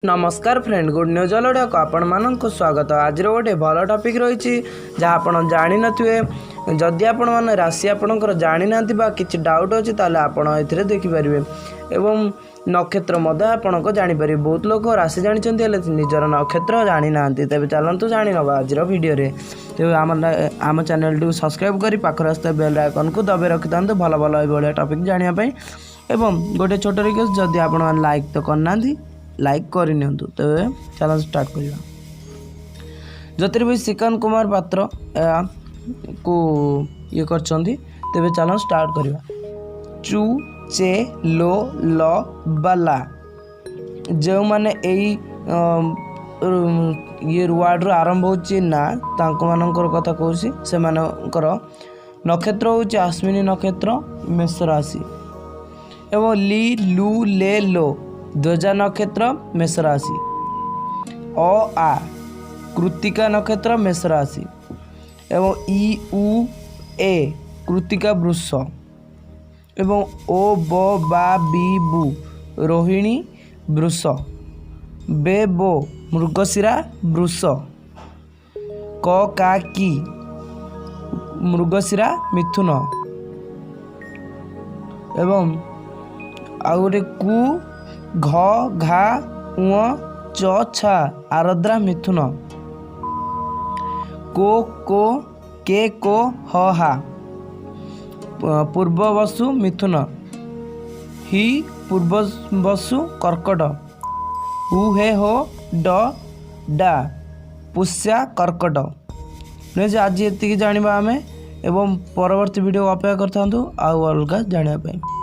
ନମସ୍କାର friend, good news ଅଲଡ଼ିଆକୁ ଆପଣମାନଙ୍କୁ ସ୍ୱାଗତ। ଆଜିର ଗୋଟେ ଭଲ ଟପିକ୍ ରହିଛି, ଯାହା ଆପଣ ଜାଣିନଥିବେ। ଯଦି ଆପଣମାନେ ରାଶି ଆପଣଙ୍କର ଜାଣିନାହାନ୍ତି ବା କିଛି ଡାଉଟ୍ ଅଛି, ତାହେଲେ ଆପଣ ଏଥିରେ ଦେଖିପାରିବେ ଏବଂ ନକ୍ଷତ୍ର ମଧ୍ୟ ଆପଣଙ୍କ ଜାଣିପାରିବେ। ବହୁତ ଲୋକ ରାଶି ଜାଣିଛନ୍ତି, ହେଲେ ନିଜର ନକ୍ଷତ୍ର ଜାଣିନାହାନ୍ତି। ତେବେ ଚାଲନ୍ତୁ ଜାଣିନେବା ଆଜିର ଭିଡ଼ିଓରେ। ତେବେ ଆମ ଚ୍ୟାନେଲଟିକୁ ସବସ୍କ୍ରାଇବ୍ କରି ପାଖରେ ଆସୁଥିବା ବେଲ୍ ଆଇକନ୍କୁ ଦବାଇ ରଖିଥାନ୍ତୁ, ଭଲ ଭଲ ଏଇଭଳିଆ ଟପିକ୍ ଜାଣିବା ପାଇଁ। ଏବଂ ଗୋଟେ ଛୋଟ ରିକ୍ୱେଷ୍ଟ, ଯଦି ଆପଣମାନେ ଲାଇକ୍ ତ କରିନାହାନ୍ତି, ଲାଇକ୍ କରିନିଅନ୍ତୁ। ତେବେ ଚାଲନ୍ତୁ ଷ୍ଟାର୍ଟ କରିବା। ଜ୍ୟୋତିର୍ବିଦ ଶ୍ରୀକାନ୍ତ କୁମାର ପାତ୍ର ଏହାକୁ ଇଏ କରିଛନ୍ତି। ତେବେ ଚାଲନ୍ତୁ ଷ୍ଟାର୍ଟ କରିବା। ଚୁ, ଚେ, ଲୋ, ଲ ବା ଲା, ଯେଉଁମାନେ ଏଇ ଇଏ ୱାର୍ଡ଼ରୁ ଆରମ୍ଭ ହେଉଛି ନା, ତାଙ୍କମାନଙ୍କର କଥା କହୁଛି। ସେମାନଙ୍କର ନକ୍ଷତ୍ର ହେଉଛି ଅଶ୍ୱିନୀ ନକ୍ଷତ୍ର, ମେଷ ରାଶି। ଏବଂ ଲି, ଲୁ, ଲେ, ଲୋ, ଧ୍ୱଜା ନକ୍ଷତ୍ର, ମେଷ ରାଶି। ଅ, ଆ, କୃତିକା ନକ୍ଷତ୍ର, ମେଷ ରାଶି। ଏବଂ ଇ, ଉ, ଏ, କୃତିକା, ବୃଷ। ଏବଂ ଓ, ବ, ବା, ବି, ବୁ, ରୋହିଣୀ, ବୃଷ। ବେ, ବୋ, ମୃଗଶିରା, ବୃଷ। କ, କା, କି, ମୃଗଶିରା, ମିଥୁନ। ଏବଂ ଆଉ ଗୋଟେ କୁ, ଘ, ଘା, ଉଁ, ଚ, ଛା, ଆରଦ୍ରା, ମିଥୁନ। କୋ, କୋ, କେ, କୋ, ହ, ହା, ପୂର୍ବବସୁ, ମିଥୁନ। ହି, ପୂର୍ବବସୁ, କର୍କଟ। ହୁ, ହେ, ହୋ, ଡ, ଡା, ପୁଷ୍ୟା, କର୍କଟ। ଠିକ୍ ଅଛି, ଆଜି ଏତିକି ଜାଣିବା ଆମେ ଏବଂ ପରବର୍ତ୍ତୀ ଭିଡ଼ିଓ ଅପେକ୍ଷା କରିଥାନ୍ତୁ ଆଉ ଅଲଗା ଜାଣିବା ପାଇଁ।